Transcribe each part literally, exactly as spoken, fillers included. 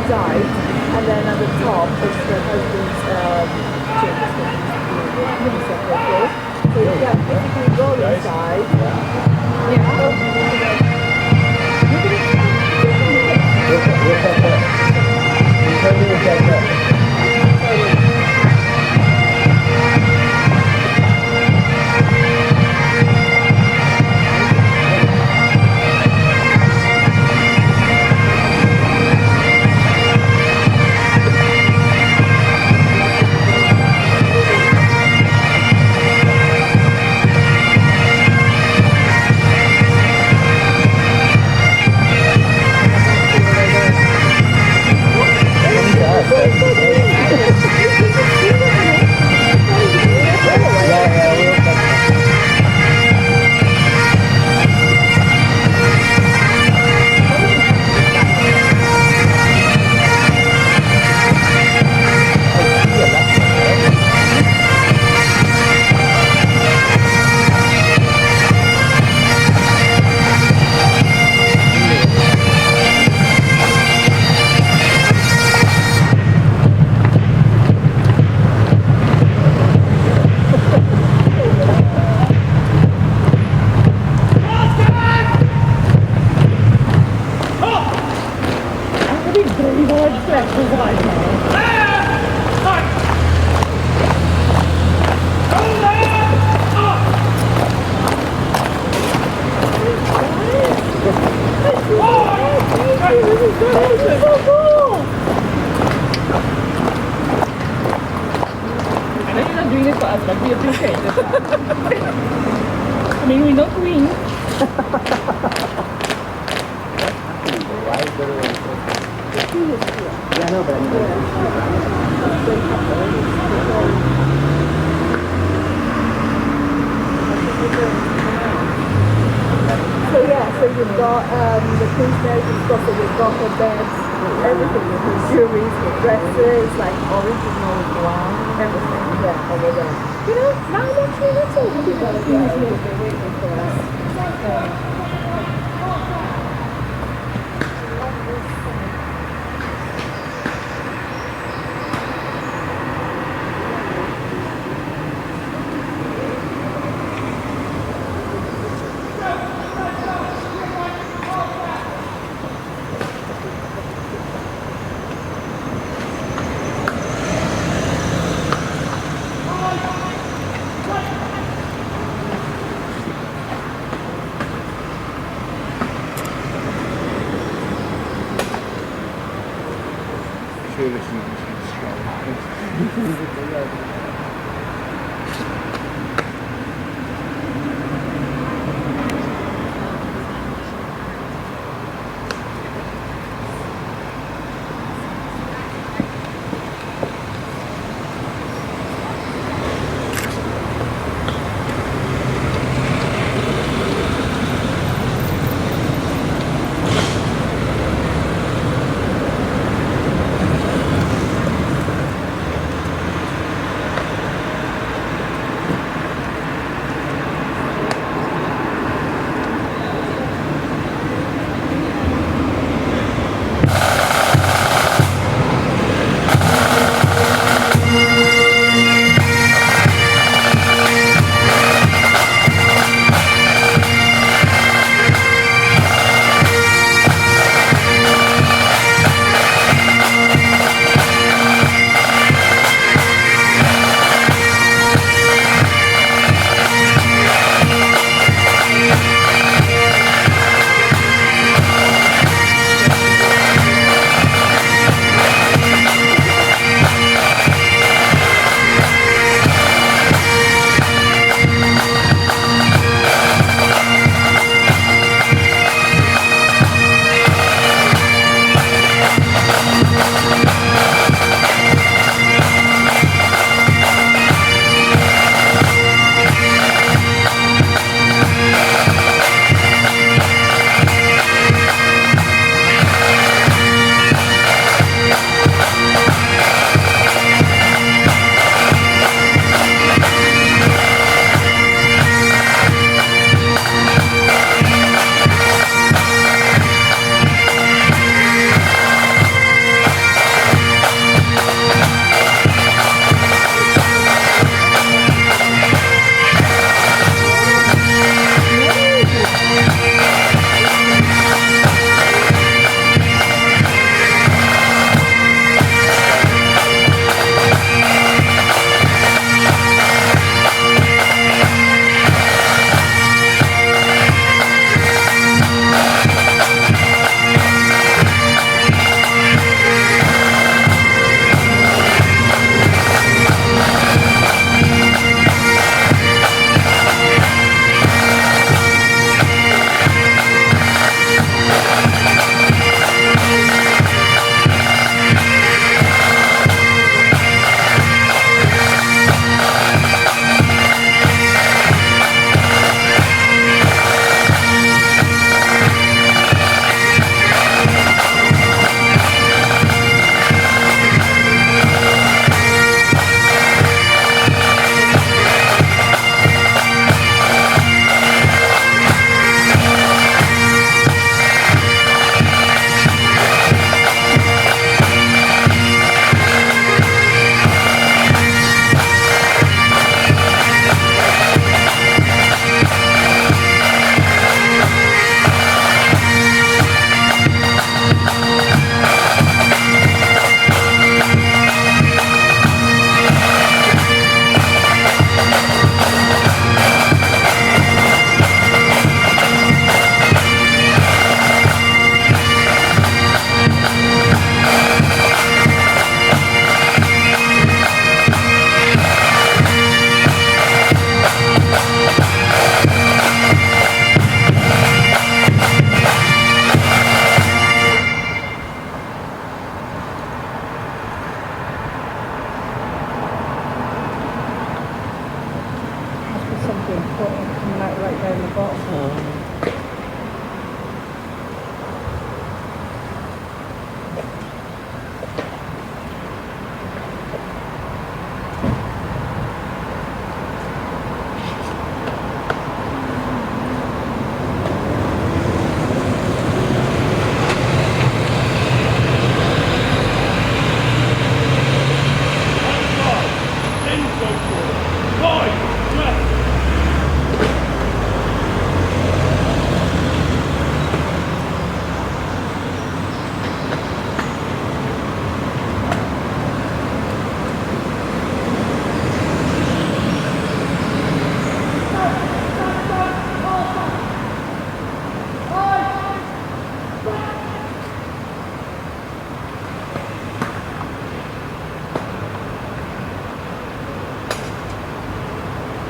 Side, and then at the top it's the husband's, um, chambers, which is the mini separate room. So you can physically go inside. Yeah. I know you're not doing it for us, but we appreciate it. I mean, we're not queens. Yeah, I know, but I mean, like, so yeah, so you've got, um, the Queen's Majesty, so you've got her beds, everything, her jewelries, her dresses, like, original, wow, everything, yeah, over there. You know, now that's, that's all the people that are waiting for us. Exactly.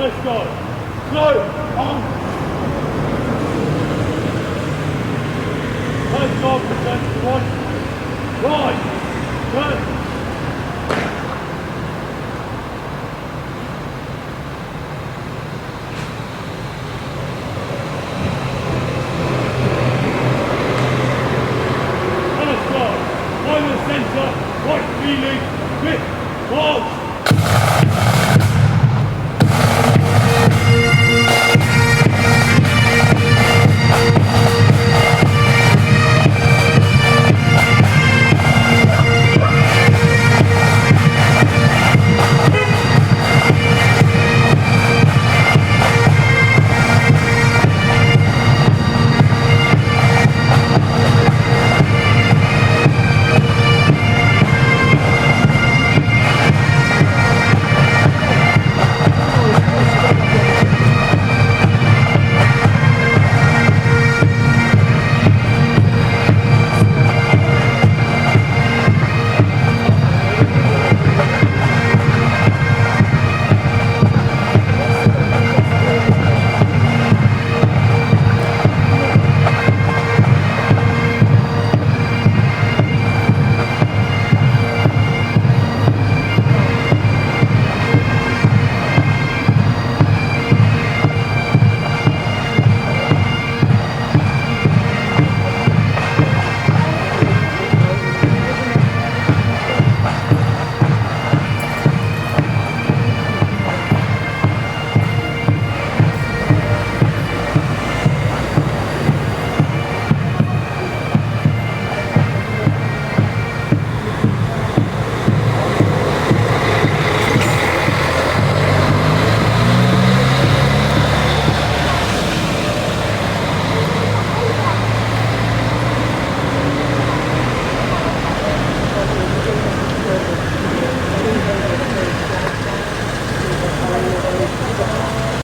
Let's go. Slow. On. Let's go, present. One. Right. Good. Let's go. Line the centre. Right feeling. Fit. Close.